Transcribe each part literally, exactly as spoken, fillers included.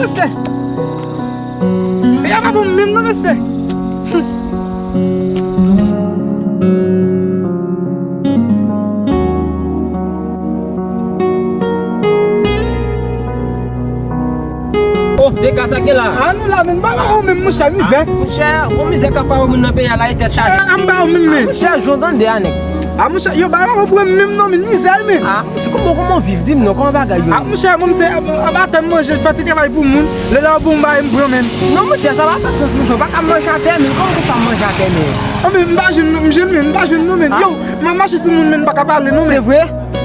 Mesye, peyi a pa bon menm non, mesye. Oh, dega sa gen la. Ah, nou la, men pa bon menm, monchè, mizè. Ah, monchè, gon mizè k ap frape moun nan peyi a la, e tèt chaje. Ah, m ba ou menm, men. Ah, monchè, jan w tande a, nèg. Ah, monchè, yo ba ou pwoblèm menm non, men mizè, men. Ah, monchè, kòman, kòman w viv? Di m non, kòman bagay yo ye? Ah, monchè, mwen, se, ah, anba tè m manje, fè ti travay pou moun. Lè la pou m bay, m pran, men. Non, monchè, sa pa fè sans, monchè. Ou pa ka manje atè, men. Kòman pou sa manje atè, men? Ah, men m pa jwenn non, m jwenn, men. M pa jwenn non, men. Ah. Yo, m ap mache sou moun, men, m pa ka pale non, men. Se vre?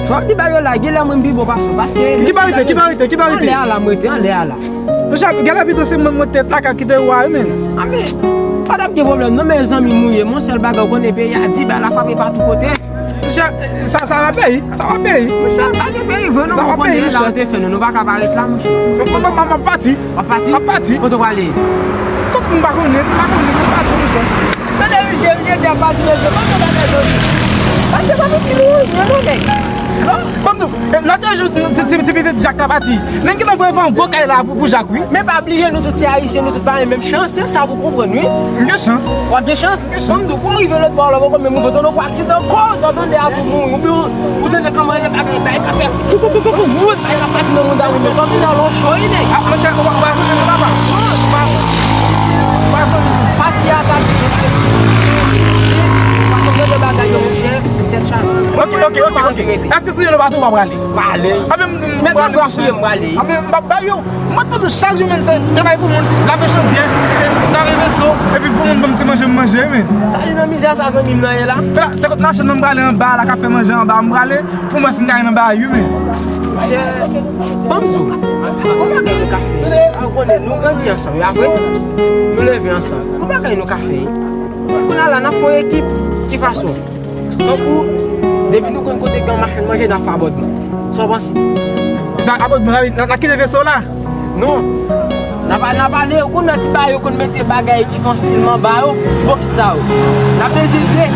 Fò m di bagay yo la, gen lè mwen m pi bon pase w, paske ki barite, ki barite, ki barite? Anlè a la, m rete, anlè a la. Monchè, gade pito se mwen mwen tèt la ka kite wa, men. Ah, men, pa t ap gen pwoblèm non, men zanmi m ou ye, mon sèl bagay ou konnen peyi a di, bagay la frape pa tout kote. Monchè, sa, sa va peyi, sa va peyi. Monchè, pa gen peyi vre non, ou konnen la yo te fè nou, nou pa ka pa ret la, monchè. Mwen, mwen, mwen, mwen pati. W ap pati? M ap pati. Kote w prale? Kote m pa konnen, m pa konnen, m pati, monchè. Tande, Riche, Riche, di ap pati, mesye, ban m yon bagay, mesye. Pase pa pou ti nou, non, non, nèg. Non, ban m di w, e, nan de jou, ti, ti, ti pitit Jak la pati. Men gentan voye van gwo kay la pou, pou Jak, wi. Men pa bliye, nou tout se Ayisyen, nou tout pa gen menm chans, se sa pou konprann, wi. M gen chans. W ap gen chans? M gen chans. Ban m di w, pou w rive lòt bò a, lè w poko menm rive, w tande yon gwo aksidan, kò, w tande a tou mouri, oubyen w tande kòman yon bagay, bagay ka fè, kou, kou, kou, kou, kou, vout, bagay ka pase nan moun a moun, men w tande nan lòchò, wi, nèg. Ah, monchè, ou pa, ou pa sonje nou, papa. Ou pa, ou pa sonje nou. Pati a, ta, fason de bagay yo, monchè, tèt chaje. Ok, ok, ok, ok. Èske si yo nou pa tou, w ap prale? Prale. A, men m, m, men prale, tankou monchè. M prale. A, men m p ap ba yo. Mwen, tout chak jou, men, se travay pou moun, lave chodyè, e, lave veso, epi pou moun ban m ti manje, m manje, men. Sa di nan mizè sa, zanmi m nan ye la? Fè la, se kot machann nan m prale anba la, k ap fè manje anba, m prale, pou mwen, si m ka jwenn anba a, wi, men. Monchè, ban m di w, kòman bagay nou ka fè? A, ou konnen, nou grandi ansanm, wi, a vre? Nou leve ansanm. Kòman bagay nou ka fè? Kounye a la, n ap fè yon ekip, ki fason? Tankou, depi nou konn kote gen machann manje, n ap fè abòdman. Sa w panse? Sa abòdman, n a, n a kite veso la? Non. N ap, n ap ale, ou konn nan ti bagay, yo konn mete bagay ki fè yon stil manba yo, ti bokit sa yo. N ap dezilte.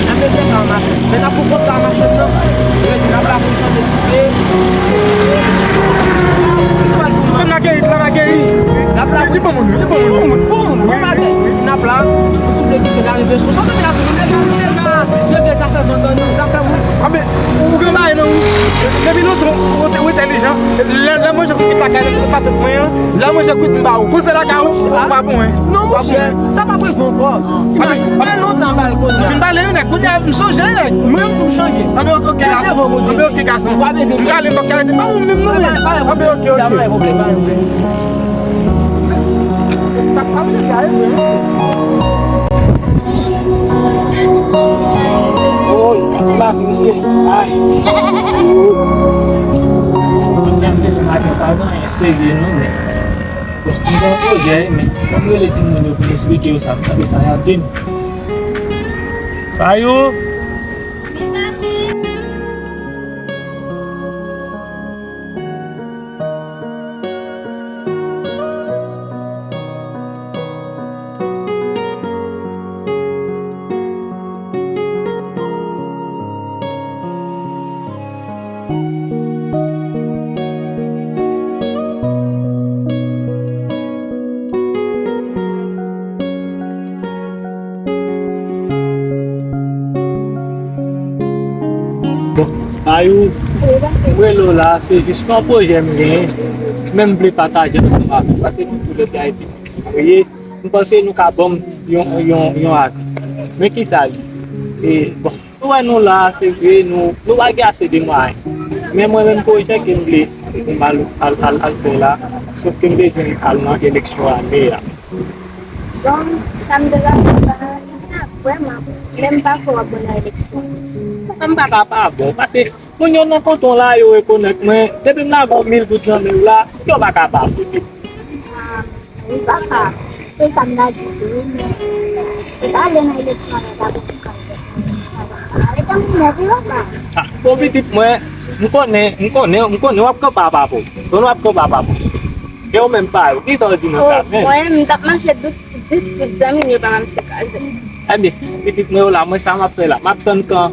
N ap mete pla machann. Men n ap pou pran pla machann nan. Yo di n ap la pou n chanje dife. Kòm la geyi, la geyi. N ap la pou. Li bon moun, li bon moun. Bon moun, bon moun, bon bagay. N ap la pou soufle dife, lave veso. Sa mete la pou nou deja, nou deja, yo gen zafè vangann, zafè moun. A, men, ou gen bagay nan ou. Depi lontan, ou, ou entèlijan. Lè, lè manje kwit lakay, lè matant mwen an, lè manje kwit m ba ou. Kou se lakay ou, ou pa bon, en. Non, monchè, sa pa prevan ankò. Imajine, fè lontan bagay kounye a. Ou fin pale, wi, nèg. Kounye a, m chanje, nèg. Mwen menm tou m chanje. Anben, ok, gason. Anben, ok, gason. M prale, m p ap ka rete. Ba ou menm, non, men. Anben, ok, ok. Sa, sa vle di a, e vre, wi, se. Woy, lavi, mesye. Ay. Woy. Serye, non, men. Bon, m gen yon pwojè, men fò m rele timoun yo pou m esplike yo sa, m tande sa y ap di m. Ba yo. Bon, Ayou, m rele w la, se jis yon pwojè m genyen, men m vle pataje ansanm avè w, paske nou toulède Ayiti, nou ye, m panse nou ka ban m yon, yon, yon avi. Men kisa l ye? E, bon, nou wè nou la, se vre, nou, nou pa gen ase de mwayen. Men mwen menm pwojè ke m vle, ke m al, al, al, al fè la, sòf ke m bezwen al nan eleksyon ane a. Bon, sa m te ka fè, pa gen vrèman, men m pa kwè w ap bon nan eleksyon. Mwen m pa ka pa bon, paske moun yo nan kanton la, yo rekonèt mwen, depi m lage yon mil goud nan men w la, yo pa ka pa vote. Ah, wi, papa, se sa m ta di tou, wi, men se pa ale nan eleksyon ane a, ta bon pou kay. Arete moun nèt, wi, papa. Ah, bon, pitit mwen, m konnen, m konnen, m konnen w ap kanpe a papa w. Konnen w ap kanpe a papa w. E ou menm pa yo, kisa w di nan sa menm? Mwen, m t ap mache dout, dit tout zanmi m yo pa m se kraze. Ebyen, pitit mwen yo la, mwen sa m ap fè la. M ap tann kan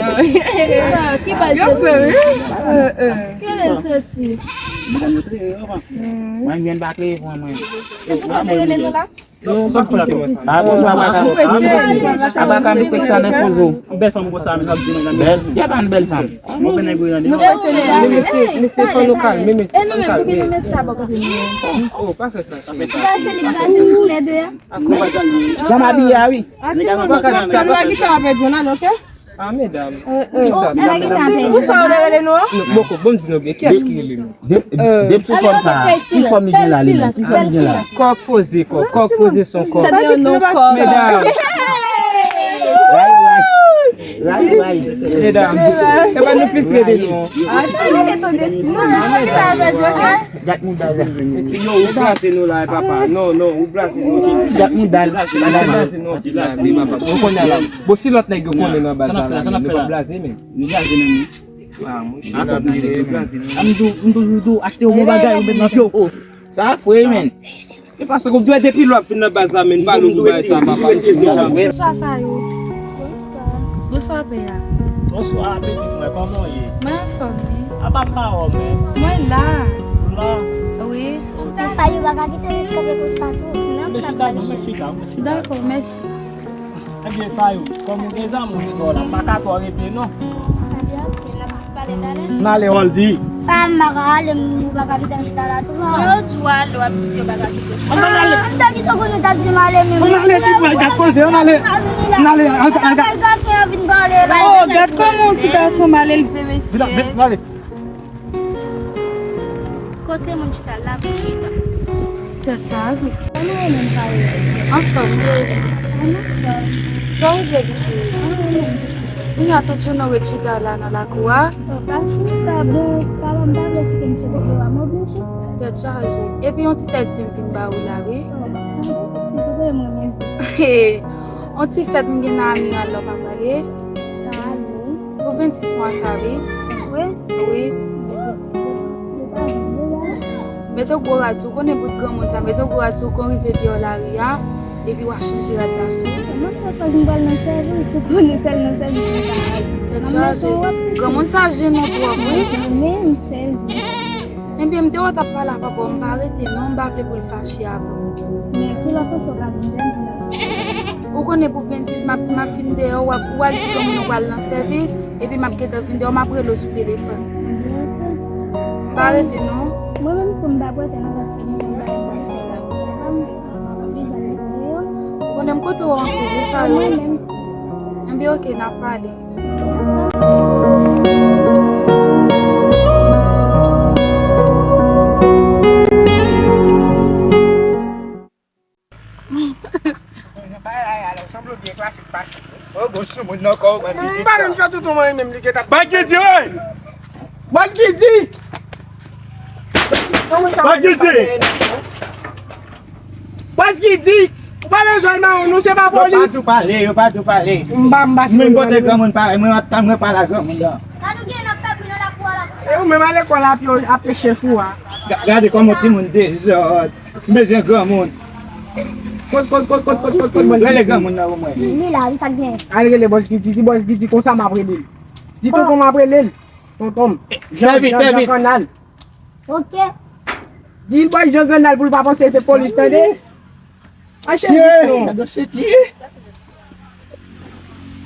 Ki bal soti? Yo fè, wi. Ki lè l soti? Mwen, mwen pa klere pou mwen. Se pou sa te rele nou la? Ah, bonjou, Abaka. Abaka, mi seksyon nan kozo. Bèl fanm konsa, men sa di mwen. Bèl, gen pa yon bèl fanm. Mwen fè nèg ou rande. Men mesye, mesye, fò nou kalme, mesye, fò nou kalme. Oh, pa fè sa. Jan m abiye a, wi. Nèg a nan pòs la, men. Sa nou la ki fè apèdi, ok? Ah, medam. Ki sa? Ou sa w rele nou an? Boko, bon, m di nou byen, kiyès ki rele nou? Dep, dep sou fòm sa, ki fòm li gen la, li menm? Ki fòm li gen la? Kòk poze, kòk, kòk poze son kòk. Tande yon non kòk. Medam. Medam, se pa nou fristre de nou. Gad moun bagay. Yo, ou plase nou la, papa. Non, non, ou plase nou. Gad moun dal. Ou plase nou, papa. Ou konnen la. Bon, si lòt nèg yo konnen nan baz la, nou pa blaze, men. Nou blaze, men. Ah, mouche, nou blaze, nou. M toujou di w, achte yon bon bagay, ou met nan pye w. Sa fre, men. E pa sa, ou dwe depi lè w ap fin nan baz la, men, pa nou pou bagay sa, papa. Bonswa, Fayou. Bonswa. Bonswa, pè a. Bonswa, pitit mwen, kòman w ye? Mwen anfòm, wi. Apa m pa wè w, men? Mwen la. Ou la? Wi. Chita, Fayou, pa ka kite nou kanpe konsa tou. Non, chita, non, men chita, men chita. Dakò, mèsi. Ebyen, Fayou, kòm ou gen zanmi ou vin bò la, m pa ka twò rete, non. Ebyen, ok, n ap pale talè. N ale, Roldy. Pa m, m pa ka ale, m pa ka kite m chita la tou, non. Yo di w ale, w ap di yo pa ka kite w chita. Ann ale. Ah, m ta kite w konnen w t ap di m ale menm. Ann ale, ki pral gad koze, ann ale. Ann ale, ann, ann, ann. Gason an vin pale la. Oh, gad kòman yon ti gason mal elve, mesye. Vin, vin, ann ale. Kote moun chita la pou chita? Tèt chaje. Kòman ou ye menm, Fayou? Anfòm, wi. Ann anfòm. Sa w regle, pitit? Ann anfòm, pitit. Kounye a tout jounen w ret chita la nan lakou a? Oh, pa chita, bon, papa m pa vle kite m sou kote a, m oblije. Tèt chaje. Epi yon ti tèt di m vin ba ou la, wi. Oh, pa gen piti, ou konnen m renmen sa. Yon ti fèt m gen nan Amiral la w pa prale? Pa ale. Pou vennsis mwa sa, wi. Vre? Wi. Mete gwo rad sou, konnen bout granmoun sa, mete gwo rad sou, kon rive deyò lari a, epi w a chanje rad la sou. Mwen fè koz m pral nan sèvis, ou konnen sèl nan sèvis mwen ka al. Tèt chaje. Granmoun sa jennen w twòp, wi. Menm sèl jou. Ebyen, m te wè w t ap pale a papa w, m pa rete non, m pa vle pou l fache avè w. Men ki lòt fason w ka vin jwenn pou l ap Ou konnen pou vennsis m ap, m ap fin deyò, w ap, w ap di granmoun ou pral nan sèvis, epi m ap gentan vin deyò, m ap rele w sou telefòn. M pa rete non. Mwen menm tou m p ap rete non, paske m gen bagay pou m fè la. Ou konnen m kote w anpil, wi, Fayou. Mwen menm. Ebyen, oke, n ap pale. Bagay la, sanble byen klasik, klasik. Oh, bon, sou moun nan kò, ou mwen. M pa menm fè toutou mwen menm, li gentan. Bagay di, wi! Bòs Gidi! Bòs Gidi! Bòs Gidi! Ou pa bezwen mawon, nou se pa polis. Yo pa tou pale, yo pa tou pale. M pa, m pa se moun kote granmoun pale, mwen ap tann mwen pale a granmoun nan. Sa nou gen nan fè bri nan lakou a la konsa? E ou menm a lekòl ap yo, ap peche chou a. Ga-, gade kòman timoun dezòd. M bezwen granmoun. Kot, kot, kot, kot, kot, kot, kot, bòs Gidi? Rele granmoun nan pou mwen. Li la, wi, sa k gen? Al rele bòs Gidi, di bòs Gidi konsa m ap rele l. Di tonton m ap rele l. Tonton m. Jan, Jan, Jan Kannal. Ok. Di l bòs Jan Kannal pou l pa panse se polis, tande? Mache vit non. Gade dosye ti.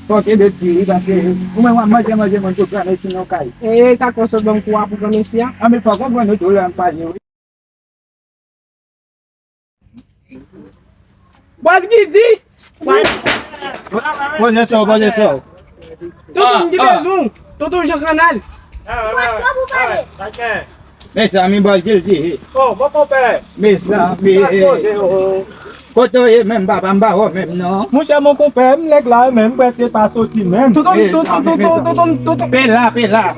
Fò w kenbe ti wi, paske ou menm w ap manje, manje, manje, granmesi nan kay. E sa k fè w sot ban m kou a pou granmesi a? Anben, fò w konprann nou tou lè m pale wi. Bòs Gidi! Poze sa w, poze sa w. Toutou m ki bezwen w. Toutou Jan Kannal. Mezanmi, Bòs Gidi. Oh, mon konpè. Mezanmi. Kote w ye menm, papa, m pa wè w menm non. Monchè, mon konpè, m nèg la menm, m prèske pa soti menm. Toutou, toutou, toutou, toutou, toutou. Pe la, pe la.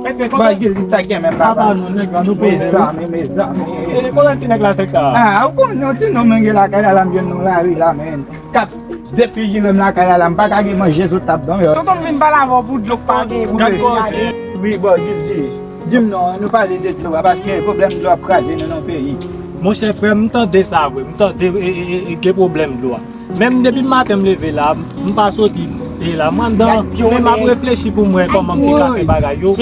Bòs Gidi, sa gen menm, papa? Papa nou, nèg la, nou poze. Mezanmi, mezanmi. E, kote ti nèg la sèk sa? Ah, ou konnen, ti nou menm gen lakay la, la m jwenn nou lari la, menm. K ap depijire m lakay la, la m pa ka gen manje sou tab non, yo. Tonton m vin pale avè w pou dlo k pa gen, pou dlo k pa gen. Wi, Bòs Gidi. Di m non, nou pale de dlo a, paske pwoblèm dlo ap kraze nou nan peyi. Monchè frè m, m tande sa vre, m tande e, e, e, e, gen pwoblèm dlo a. Menm depi maten m leve la, m pa soti e la, m anndan, men m ap reflechi pou m wè kòman m te ka fè bagay yo.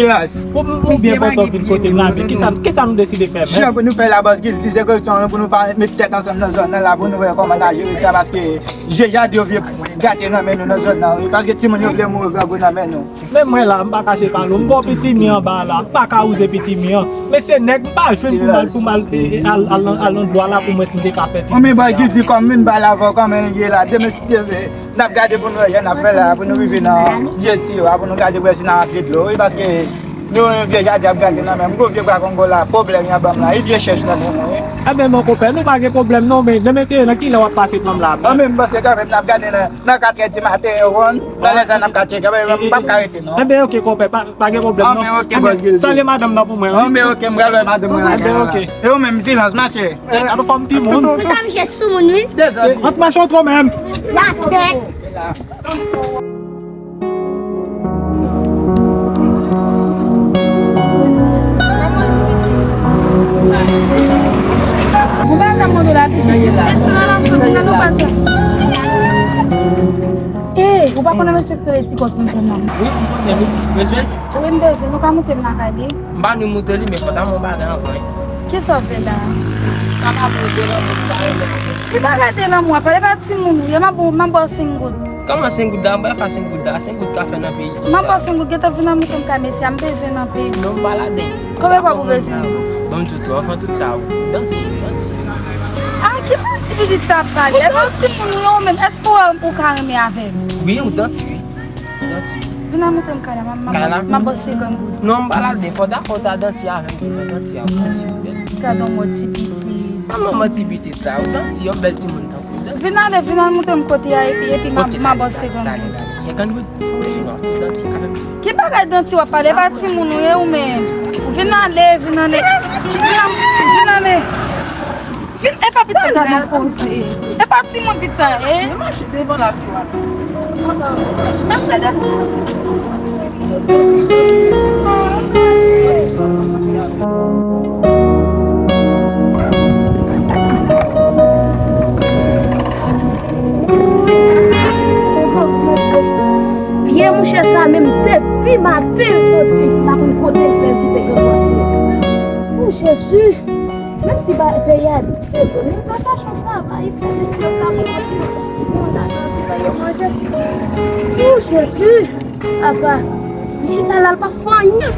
Pou m, pou m byen pòtan vin kote m la, men kisa, kisa nou deside fè menm? Jan pou nou fè la, Bòs Gidi, se kesyon pou nou pa met tèt ansanm nan zòn nan la, pou nou wè kòman n a jere sa, paske je ja di yo vle gate nan men nou nan zòn nan, wi, paske timoun yo vle mouri grangou nan men nou. Men mwen la, m pa kache pale w, m gon pitimi anba la, m pa ka wouze pitimi an. Men se nèg m pa jwenn pou m al, pou m al, e, e, al, al, al nan dlo a la pou m wè si m te ka fè ti. Anben Bòs Gidi, kòm m vin pale avè w, kòman l ye la, demen si Dye vle, n ap gade pou nou wè jan n ap fè la, pou nou rive nan vye tiyo a, pou nou gade pou wè si n a rantre dlo, wi, paske Nou yon vye jaden ap gade nan men m. Gwo vye bra kongo la, pwoblèm y ap ban m la. E vye chèch nan men mwen, wi. Enben, mon konpè, nou pa gen pwoblèm non, men demen te ye nan kilè w ap pase fanm la? An, men m panse kanmenm n ap gade nan, nan katrè di maten yo, konn. Nan lè sa n ap ka tcheke, men m p ap ka rete non. Enben, oke, konpè, pa, pa gen pwoblèm non. Anben, oke, bòs Gilbert. Salye madanm nan pou mwen, wi. Anben, oke, m pral wè madanm mwen lakay la. Anben, oke. E ou menm, silans, mache. Eh, ann fòm timoun. Sa misye soumoun, wi. Dezòd. Ant mache twò menm. Lastèk. Ou pa ka mande la pitit. Èske nan la chòs, nan nou pa chòs? Eh, ou pa konnen mesye k rele ti kòk nan zòn nan? Wi, m konnen, wi. Bezwen? Wi, m bezwen. Nou ka moute m lakay li? M pa ni moute li, men fò ta yon bagay anvan, wi. Kisa w vle la? Sa pa bon, de lanmou, sa yo. Ki bagay de lanmou a? Pale pa timoun ou ye, m ap ba w, m ap ba w senk goud. Kòman senk goud la? M pa fè senk goud la. Senk goud ka fè nan peyi isit sa. M ap ba w senk goud, gentan vin nan moute m kay mesye a, m bezwen nan peyi. Non, m pa ladan. Konbyen kòb ou bezwen? Ban m tout, anfan tout sa, wi. Danti, danti. A, ki danti pitit sa ap pale? E pa timoun ou ye ou menm, èske ou wè ou ka renmen avè m? Wi, ou danti, wi. Danti. Vin nan moute m kay la, m ap, m ap, m ap ba w senkant goud. Non, m pa ladan, fò dakò ta danti avè m, fò danti avè m, silvouplè. Gad yon mò ti pitit. An, manman ti pitit la, ou danti, yon bèl timoun tankou w. Vin ale, vin al moute m kote a, epi, epi m ap, m ap ba w senkant goud. Senkant goud? Wi. Vin wè, ou danti avè m. Ki bagay danti w ap pale? E pa timoun ou ye ou menm? Vin ale, vin ale. Vin al, vin ale. Vin, e pa pitit la non, poze. E pa timoun pitit sa, e? Yo mache devan la tou a. Mache devan. Vye mouche sa menm depi maten l soti, m pa konn kote l fè l kite granmoun. O Jezi! Menm si ba, peyi a difisil vre, men yo ka chache yon travay, fè mesye yo ka kontinye. Bon, sa nan ti bay yo manje. O Jezi! Apa, li chita la, l pa fè anyen.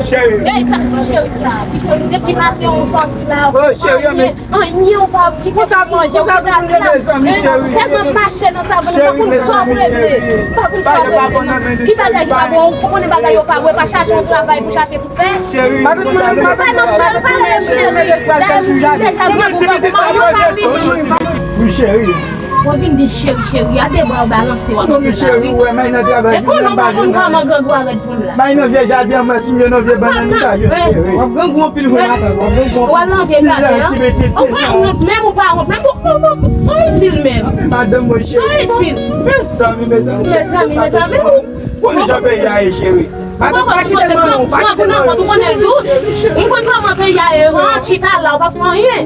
Cheri. Gade sa, cheri sa. Cheri, depi maten ou sòti la, ou pa fè anyen, anyen ou pa kite manje, ou pa fè anyen. Sèlman mache nan savann, ou pa konn sa w regle. Ou pa konn sa w regle. Ki bagay ki pa bon? Ou konnen bagay yo pa bon, pa chache yon travay pou chache pou fè. Cheri, pa nan cheri, pa rele m cheri. Dayè, m deja gwo pou granmoun, ou pa vini. Wi, cheri. W ap vin di cheri, cheri, a de bra w balanse, w ap vin la, wi. E konnen w pa konn kòman grangou a rèd pou m la. May nan vye jaden an, mwen si m yo nan vye bannann li pa jwenn cheri. W ap grangou anpil vre matant, w ap grangou anpil. W al nan vye jaden an. Ou pa wont menm, ou pa wont menm, ou, ou, ou, sa w itil menm? Madanm mwen cheri. Sa w itil? Mezanmi, mezanmi. Mezanmi, mezanmi. Konnen jan peyi a ye cheri. Matant, pa kite manman w, pa kite manman w. Ou konn kòman peyi a ye, an, chita la, ou pa fè anyen.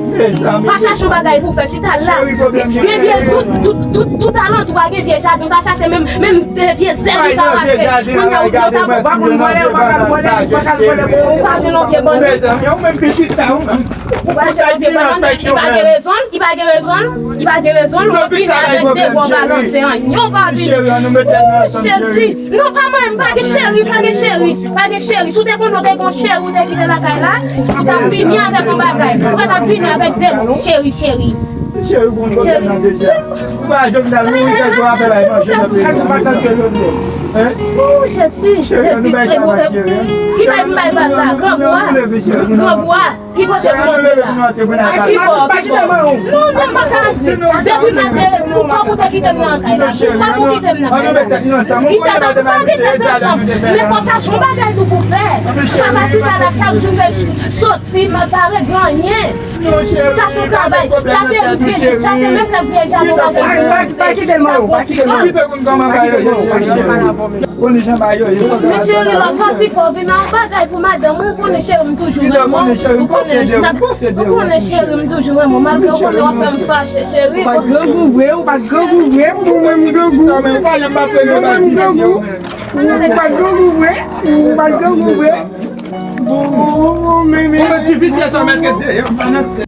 Pa chache yon bagay pou fè, chita la. Gen vye tout, tout, tout, tout alantou a gen vye jaden, pa chache menm, menm vye zèb ou ka rache. Kounye a ou di yo ka bon. Ou pa konn vòlè, ou pa ka vòlè, ou pa ka vòlè. Ou pa vin yon vye bannann. Ou pa vin yon vye bannann, li pa gen rezon, li pa gen rezon, li pa gen rezon, ou vini avèk de bò balanse, anyen ou pa vini. Jezi! Non, pa mwen, m pa gen cheri, pa gen cheri, pa gen cheri. Si w te konnen w te gen yon cheri, ou te kite lakay la, ou t ap vini avèk yon bagay. Ou pa t ap vini avèk de cheri, cheri. Cheri, bon, pwoblèm nan deja. Ou pa jwenn nan lou, ou te jwenn apèl ay manje nan peyi. Ou, Jezi, Jezi, e, e, ki bay m bay bag la? Grangou a? Grangou a? Ki kote pou mwen la? A ki bò? A ki bò? Non, non, pa ka di. Depi maten, pou kòb ou te kite m nan kay la. Pou kòb ou kite m nan kay la. Kite sa, ou pa kite m nan sa. Men fò chache yon bagay tou pou fè. Papa chita la chak jou, se soti, m pa regle anyen. Chache travay, chache, chache menm lè vye jaden ou pa gen. Pa kite m, pa kite m. Kite m, pa kite m. Konnen jan bagay yo ye. Men cheri, lè w sòti fò w vin ak yon bagay pou madanm ou, ou konnen cheri m toujou renmen w. Ou konnen, ou konnen cheri m toujou renmen w, malgre ou konnen w ap fè m fache, cheri. Ou pa t grangou vre, ou pa t grangou vre, pou mwen m grangou. Ou pa t grangou, ou pa t grangou vre, ou pa t grangou vre. Bon, men, men. Ou ti visye sa mèt ret deyò.